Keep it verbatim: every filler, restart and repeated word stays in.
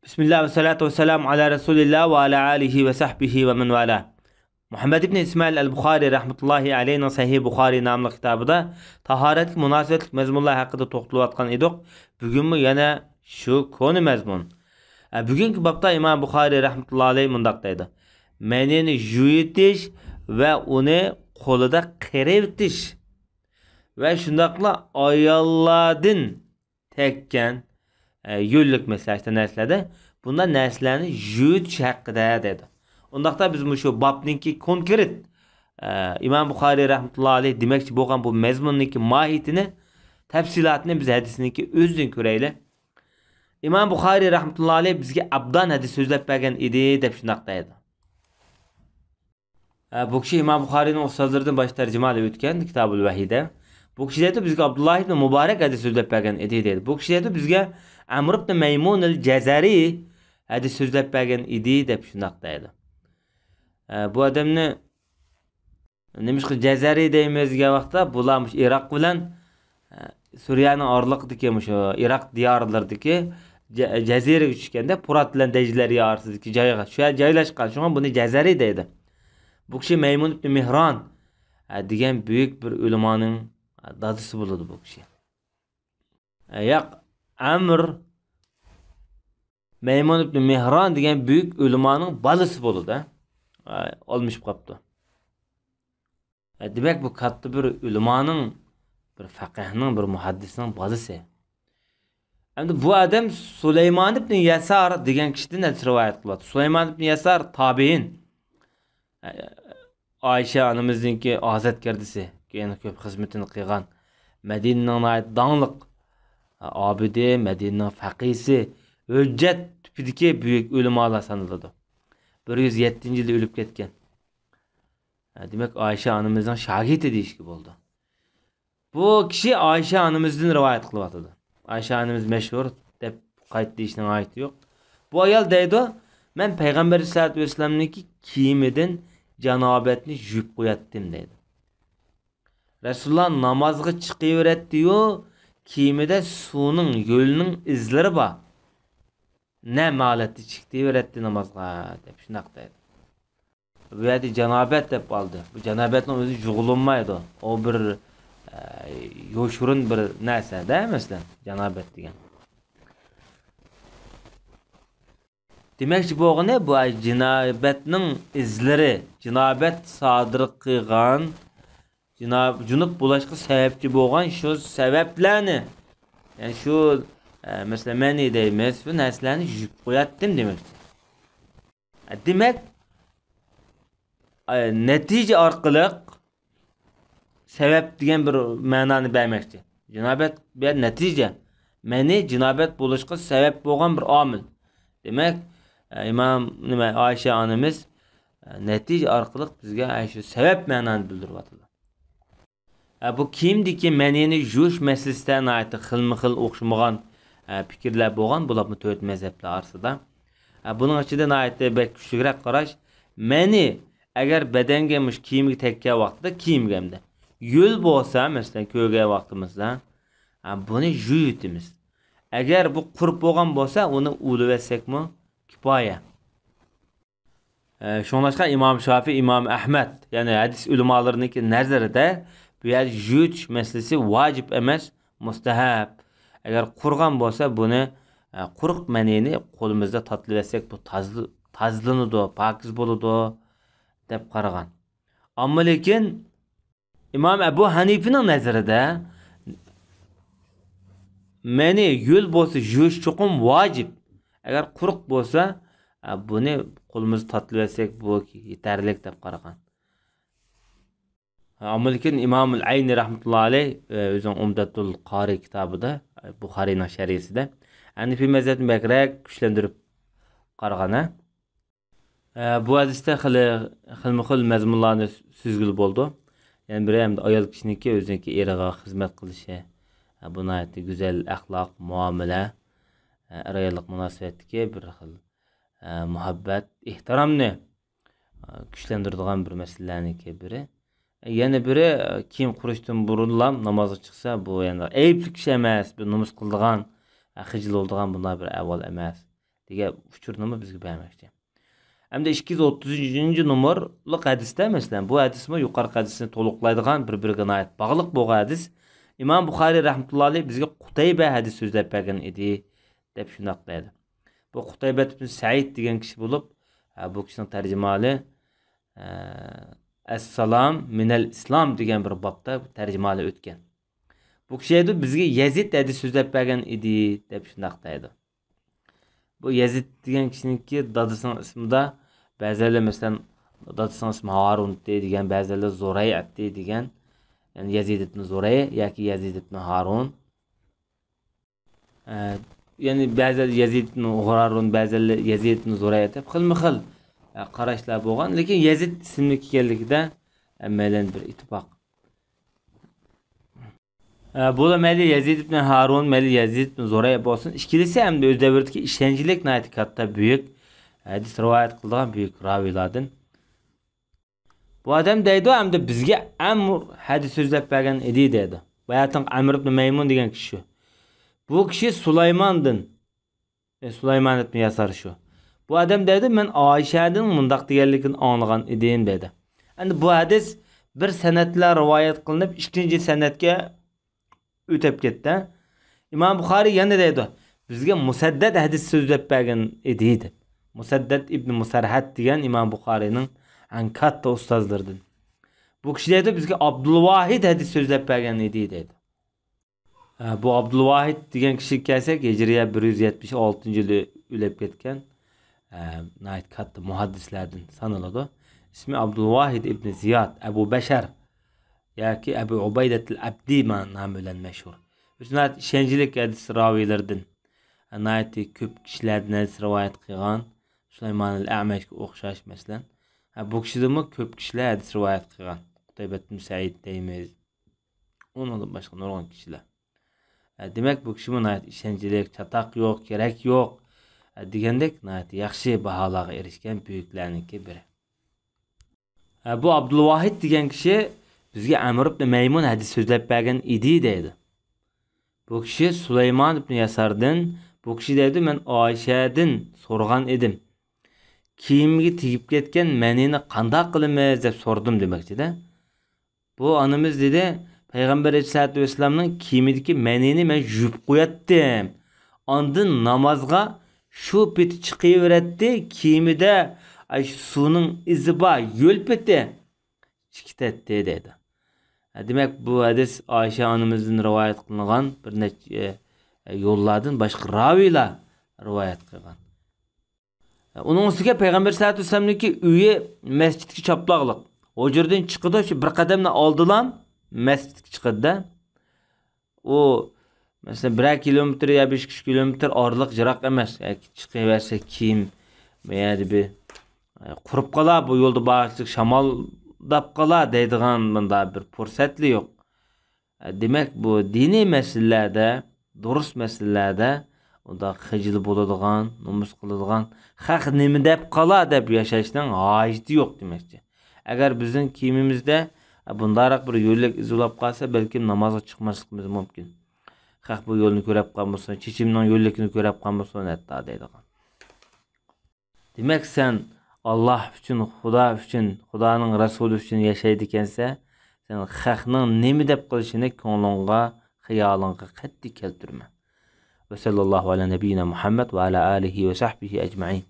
بىسمىللا ۋەسسالاتۇ ۋەسسالامۇ ئالا رەسۇلىللا ۋە ئالا ئالىھى ۋە سەھبىھى ۋە مەن ۋالا. مۇھەممەد ئىبن ئىسمائىل ئەل بۇخارى رەھمەتۇللاھى ئەلەيھىنىڭ سەھىھ بۇخارى ناملىق كىتابىدا تاھارەتكە مۇناسىۋەتلىك مەزمۇنلار ھەققىدە توختىلىۋاتقان ئىدۇق. بۈگۈنمۇ يەنە شۇ كونا مەزمۇن. ئە، بۈگۈنكى بابتا ئىمام بۇخارى رەھمەتۇللاھى ئەلەيھ مۇنداق دەيدۇ: مەنىنى يۇيۇتۇش ۋە ئۇنى قولىدا قېرىۋېتىش ۋە شۇنداقلا ئاياللاردىن تەگكەن، ئە، يۆللۈك مەسىلەن، شۇنداق نەرسىلەردە بۇنداق نەرسىلەرنى يۇيۇتۇش ھەققىدە دەيدۇ. ئۇنداقتا بىز مۇشۇ بابنىڭكى كونكرېت، ئە، ئىمام بۇخارىي رەھمەتۇللا ئەلەيھ دېمەكچى بولغان بۇ مەزمۇننىڭكى ماھىيىتىنى، تەپسىلاتىنى بىز ھەدىسنىڭكى ئۆزىدىن كۆرەيلى. ئىمام بۇخارىي رەھمەتۇللا ئەلەيھ بىزگە ئابدان ھەدىس سۆزلەپ بەرگەن ئىدى دەپ شۇنداق دەيدۇ. ئە، بۇ كىشى ئىمام بۇخارىينىڭ ئۇستازلىرىدىن باش تەرجىمە ئېلىپ ئۆتكەن كىتابۇل ۋەھىيدە. بۇ كىشى دەيدۇ، بىزگە ئابدۇللا ئىبن مۇبارەك ھەدىس سۆزلەپ بەرگەن ئىدى دەيدۇ. بۇ كىشى دەيدۇ، بىزگە ئەمر ئىبن مەيمۇن ئەل جەزەرى ھەدىس سۆزلەپ بەرگەن ئىدى دەپ شۇنداق دەيدۇ. ئە، بۇ ئادەمنى نېمىشقا جەزەرى دەيمىز دېگەن ۋاقىتتا، بۇلار مۇشۇ ئىراق بىلەن ئە، سۈرىيەنىڭ ئارىلىقىدىكى مۇشۇ ئىراق دىيارلىرىدىكى جە-، جەزىرىگە چۈشكەندە، پۇرات بىلەن دەجلە دەريا ئارىسىدىكى جايغا، شۇ يەر جايلاشقان. شۇڭا بۇنى جەزەرى دەيدۇ. بۇ كىشى مەيمۇن ئىبن مېھران، ئە، دېگەن بۈيۈك بىر ئۆلىمانىڭ، ئە، دادىسى بولىدۇ بۇ كىشى. ئە، ياق، ئەمر مەيمۇن ئىبن مېھران دېگەن بۈيۈك ئۆلىمانىڭ بالىسى بولىدۇ، ھە. ئالمىشىپ قاپتۇ. ھە، دېمەك، بۇ كاتتا بىر ئۆلىمانىڭ، بىر فەقىھنىڭ، بىر مۇھەددىسنىڭ بالىسى. ئەمدى بۇ ئادەم سۇلايمان ئىبن يەسار دېگەن كىشىدىن ھەدىس رىۋايەت قىلىۋاتىدۇ. سۇلايمان ئىبن يەسار تابىئىن. ئائىشە ئانىمىزنىڭكى ئازادگەردىسى، كېيىن كۆپ خىزمىتىنى قىلغان، مەدىنىنىڭ ناھايىتى داڭلىق ئابىدى، مەدىنىنىڭ فەقىھسى، ھۆججەت تىپىدىكى بۈيۈك ئۆلىمالار سانىلىدۇ. بىر يۈز يەتتىنچى يىلى ئۆلۈپ كەتكەن. دېمەك، ئائىشە ئانىمىزنىڭ شاگىرتى دېيىشكە بولىدۇ. بۇ كىشى ئائىشە ئانىمىزدىن رىۋايەت قىلىۋاتىدۇ. ئائىشە ئانىمىز مەشھۇر دەپ قايتا دېيىشنىڭ ھاجىتى يوق. بۇ ئايال دەيدۇ، مەن پەيغەمبەر ئەلەيھىسسالاتۇ ۋەسسالامنىڭكى كىيىمىدىن جانابەتنى يۇيۇپ قوياتتىم دەيدۇ. رەسۇلۇللا نامازغا چىقىۋېرەتتىيۇ، كىيىمىدە سۇنىڭ، يۆلنىڭ ئىزلىرى بار. نەم ھالەتتە چىقىۋېرەتتى نامازغا دەپ شۇنداق دەيدۇ. بۇ يەردە جانابەت دەپ ئالدى. بۇ جانابەتنىڭ ئۆزى يۇغۇلۇنمايدۇ. ئۇ بىر، ئە، يوشۇرۇن بىر نەرسە دە، مەسىلەن، جانابەت دېگەن. دېمەكچى بولغىنى، بۇ جىنابەتنىڭ ئىزلىرى، جىنابەت سادىر قىلغان، جىناب-، جۇنۇپ بولۇشقا سەۋەبچى بولغان شۇ سەۋەبلەرنى، يەنى شۇ، ئە، مەسىلەن، مەنى دەيمىز، شۇ نەرسىلەرنى يۇيۇپ قوياتتىم دېمەكچى. دېمەك، ئە، نەتىجە ئارقىلىق سەۋەب دېگەن بىر مەنانى بەرمەكچى. جىنابەت بۇ يەردە نەتىجە. مەنى جىنابەت بولۇشقا سەۋەب بولغان بىر ئامىل. دېمەك، ئە، ئىمام، نېمە، ئائىشە ئانىمىز، ئە، نەتىجە ئارقىلىق بىزگە ئە، شۇ سەۋەب مەنانى بىلدۈرۈۋاتىدۇ. ئە، بۇ كىيىمدىكى مەنىنى يۇيۇش مەسىلىسىدە ناھايىتى خىلمۇ خىل ئوخشىمىغان، ئە، پىكىرلەر بولغان، بولۇپمۇ تۆت مەزھەپلەر ئارىسىدا. ئە، بۇنىڭ ئىچىدە ناھايىتى بەك كۈچلۈكرەك قاراش، مەنى ئەگەر بەدەنگە مۇشۇ كىيىمگە تەگكەن ۋاقتىدا، كىيىمگە ئەمدى يۆل بولسا، مەسىلەن، كۆرگەن ۋاقتىمىزدا، ئە، بۇنى يۇيۇۋېتىمىز. ئەگەر بۇ قۇرۇپ بولغان بولسا، ئۇنى ئۇۋىلىۋەتسەكمۇ كۇپايە. ئە، شۇڭلاشقا ئىمام شافىي، ئىمام ئەھمەد، يەنى ھەدىس ئۆلىمالىرىنىڭكى نەزىرىدە بۇ يەردە يۇيۇتۇش مەسىلىسى ۋاجىپ ئەمەس، مۇستەھەب. ئەگەر قۇرۇغان بولسا، بۇنى، ئە، قۇرۇق مەنىنى قولىمىزدا تاتىلىۋەتسەك، بۇ تازىل-، تازىلىنىدۇ، پاكىز بولىدۇ، دەپ قارىغان. ئەمما لېكىن ئىمام ئەبۇ ھەنىفىنىڭ نەزىرىدە مەنى يۆل بولسا يۇيۇش چوقۇم ۋاجىپ. ئەگەر قۇرۇق بولسا، ئە، بۇنى قولىمىزدا تاتىلىۋەتسەك، بۇ يېتەرلىك دەپ قارىغان. ئەمما لېكىن ئىمامۇل ئەينى رەھمەتۇللا ئەلەيھ، ئە، ئۆزىنىڭ ئۇمدەتۇل قارى كىتابىدا، ئە، بۇخارىينىڭ شەرھىسىدە ھەنىفىي مەزھەپنى بەكرەك كۈچلەندۈرۈپ قارىغان، ھە؟ ئە، بۇ ھەدىستە خېلى، خىلمۇ خىل مەزمۇنلارنى سۈزگىلى بولىدۇ. يەنە بىرى، ئەمدى ئايال كىشىنىڭكى ئۆزىنىڭكى ئېرىغا خىزمەت قىلىشى، ئە، بۇ ناھايىتى گۈزەل ئەخلاق، مۇئامىلە، ئە، ئەر-ئاياللىق مۇناسىۋەتتىكى بىر خىل، ئە، مۇھەببەت، ئېھتىرامنى، ئە، كۈچلەندۈرىدىغان بىر مەسىلىلەرنىڭكى بىرى. يەنە بىرى، ئە، كىيىم قۇرۇشتىن بۇرۇنلا نامازغا چىقسا، بۇ يەنە ئەيىبلىك ئىش ئەمەس، بىر نومۇس قىلىدىغان، ئە، خىجىل بولىدىغان بۇنداق بىر ئەھۋال ئەمەس. ئۇچۇرنىمۇ بىزگە بەرمەكچى. ئەمدى ئىككى يۈز ئوتتۇزىنچى نومۇرلۇق ھەدىستە، مەسىلەن، بۇ ھەدىسمۇ يۇقىرىقى ھەدىسنى تولۇقلايدىغان، بىر-بىرىگە ناھايىتى باغلىق بولغان ھەدىس. ئىمام بۇخارىي رەھمەتۇللاھى ئەلەيھ بىزگە قۇتەيبە ھەدىس سۆزلەپ بەرگەن ئىدى، دەپ شۇنداق دەيدۇ. بۇ قۇتەيبە ئىبن سەئىد دېگەن كىشى بولۇپ، ئە، بۇ كىشىنىڭ تەرجىمىھالى، ئە، ئەسسالام مىنەل ئىسلام دېگەن بىر بابتا تەرجىمىھالى ئۆتكەن. بۇ كىشى دەيدۇ، بىزگە يەزىد ھەدىس سۆزلەپ بەرگەن ئىدى، دەپ شۇنداق دەيدۇ. بۇ يەزىد دېگەن كىشىنىڭكى دادىسىنىڭ ئىسمىدا بەزىلەر، مەسىلەن، دادىسىنىڭ ئىسمى ھارۇنتى دېگەن، بەزىلەر زۇرەيئەتتى دېگەن، يەنى يەزىد ئىبن زۇرەي ياكى يەزىد ئىبن ھارۇن. ئە، يەنى بەزىلەر يەزىد ئىبن ھارۇن، بەزىلەر يەزىد ئىبن زۇرەيئەت دەپ خىلمۇ خىل، ئە، قاراشلار بولغان. لېكىن يەزىد ئىسىملىك ئىكەنلىكىدە ھەممەيلەن بىر ئىتتىپاق. ئە، بۇلار مەيلى يەزىد ئىبن ھارۇن، مەيلى يەزىد ئىبن زۇرەي بولسۇن، ئىككىلىسى ھەمدە ئۆز دەۋرىدىكى ئىشەنچلىك ناھايىتى كاتتا، بۈيۈك، ھەدىس رىۋايەت قىلىدىغان بۈيۈك راۋىيلاردىن. بۇ ئادەم دەيدۇ، ھەمدە بىزگە ئەمر ھەدىس سۆزلەپ بەرگەن ئىدى دەيدۇ. بۇ يەردىن ئەمر ئىبن مەيمۇن دېگەن كىشى شۇ. بۇ كىشى سۇلايماندىن، ئە، سۇلايمان ئىبن ياسار شۇ. بۇ ئادەم دەيدۇ، مەن ئائىشەدىن مۇنداق دېگەنلىكىنى ئاڭلىغان ئىدىم دەيدۇ. ئەمدى بۇ ھەدىس بىر سەنەد بىلەن رىۋايەت قىلىنىپ، ئىككىنچى سەنەدكە ئۆتۈپ كەتتى. ئىمام بۇخارىي يەنە دەيدۇ، بىزگە مۇسەددەد ھەدىس سۆزلەپ بەرگەن ئىدى دەپ. مۇسەددەد ئىبن مۇسەرھەد دېگەن ئىمام بۇخارىينىڭ ئەڭ كاتتا ئۇستازلىرىدىن. بۇ كىشى دەيدۇ، بىزگە ئابدۇلۋاھىد ھەدىس سۆزلەپ بەرگەن ئىدى دەيدۇ. ئە، بۇ ئابدۇلۋاھىد دېگەن كىشىگە كەلسەك، ھىجرىيە بىر يۈز يەتمىش ئالتىنچى يىلى ئۆلۈپ كەتكەن، ئە، ناھايىتى كاتتا مۇھەددىسلەردىن سانىلىدۇ. ئىسمى ئابدۇلۋاھىد ئىبن زىياد، ئەبۇ بەشەر ياكى ئەبۇ ئۇبەيدەتىل ئەبدى ما-، نامى بىلەن مەشھۇر. ئۆزى ناھايىتى ئىشەنچلىك ھەدىس راۋىيلىرىدىن، ناھايىتى كۆپ كىشىلەردىن ھەدىس رىۋايەت قىلغان، سۇلايمانىل ئەمەشكە ئوخشاش، مەسىلەن. ھە، بۇ كىشىدىنمۇ كۆپ كىشىلەر ھەدىس رىۋايەت قىلغان. قۇتەيبەتتىن سەئىد دەيمىز. ئۇنىڭدىن باشقا نۇرغۇن كىشىلەر. ھە، دېمەك، بۇ كىشىمۇ ناھايىتى ئىشەنچلىك، چاتاق يوق، كېرەك يوق، ھە، دېگەندەك ناھايىتى ياخشى باھالارغا ئېرىشكەن بۈيۈكلەرنىڭكى بىرى. ھە، بۇ ئابدۇلۋاھىد دېگەن كىشى بىزگە ئەمر ئىبن مەيمۇن ھەدىس سۆزلەپ بەرگەن ئىدى دەيدۇ. بۇ كىشى سۇلايمان ئىبن ياساردىن، بۇ كىشى دەيدۇ، مەن ئائىشەدىن سورىغان ئىدىم. كىيىمگە تېگىپ كەتكەن مەنىنى قانداق قىلىمىز دەپ سورىدىم دېمەكچىدە. بۇ ئانىمىز دېدى، پەيغەمبەر ئەلەيھىسسالاتۇ ۋەسسالامنىڭ كىيىمىدىكى مەنىنى مەن يۇيۇپ قوياتتىم. ئاندىن نامازغا شۇ پېتى چىقىۋېرەتتى، كىيىمىدە، ئاي، شۇ سۇنىڭ ئىزى بار، يۆل پېتى چىقىتەتتى دەيدۇ. دېمەك، بۇ ھەدىس ئائىشە ئانىمىزدىن رىۋايەت قىلىنغان بىر نەچچە، ئە، يوللاردىن باشقا راۋىيلار رىۋايەت قىلغان. ئۇنىڭ ئۈستىگە پەيغەمبەر سەللەللاھۇ ئەلەيھى ۋەسەللەمنىڭكى ئۆيى مەسچىتكە چاپلاقلىق. ھۇجرىدىن چىقىدۇ، شۇ بىر قەدەملا ئالدىلا مەسچىتكە چىقىدۇ-دە. ئۇ، مەسىلەن، بىرەر كىلومېتىر يا بەش ئۈچ كىلومېتىر ئارىلىق يىراق ئەمەس. ياكى چىقىۋەرسە كىيىم، بۇ يەردە بىر، ئە، قۇرۇپ قالا، بۇ يولدا بارغۇچىلىك شامالداپ قالا دەيدىغان مۇنداق بىر پۇرسەتلا يوق. دېمەك، بۇ دىنىي مەسىلىلەردە، دۇرۇس مەسىلىلەردە ئۇنداق خىجىل بولىدىغان، نومۇس قىلىدىغان، خەق نېمە دەپ قالا دەپ ياشاشنىڭ ھاجىتى يوق دېمەكچى. ئەگەر بىزنىڭ كىيىمىمىزدە بۇنداقراق بىر يۆللۈك ئىز بولۇپ قالسا، بەلكىم نامازغا چىقماسلىقىمىز مۇمكىن. خەق بۇ يولنى كۆرۈپ قالمىسۇن، چېچىمنىڭ يۆللۈكىنى كۆرۈپ قالمىسۇن ھەتتا دەيدىغان. دېمەك، سەن ئاللاھ ئۈچۈن، خۇدا ئۈچۈن، خۇدانىڭ رەسۇلى ئۈچۈن ياشايدىكەنسە، سەن خەقنىڭ نېمە دەپ قېلىشىنى كۆڭلۈڭغا، خىيالىڭغا قەتئىي كەلتۈرمە. وصلى الله على نبينا محمد وعلى آله وصحبه أجمعين.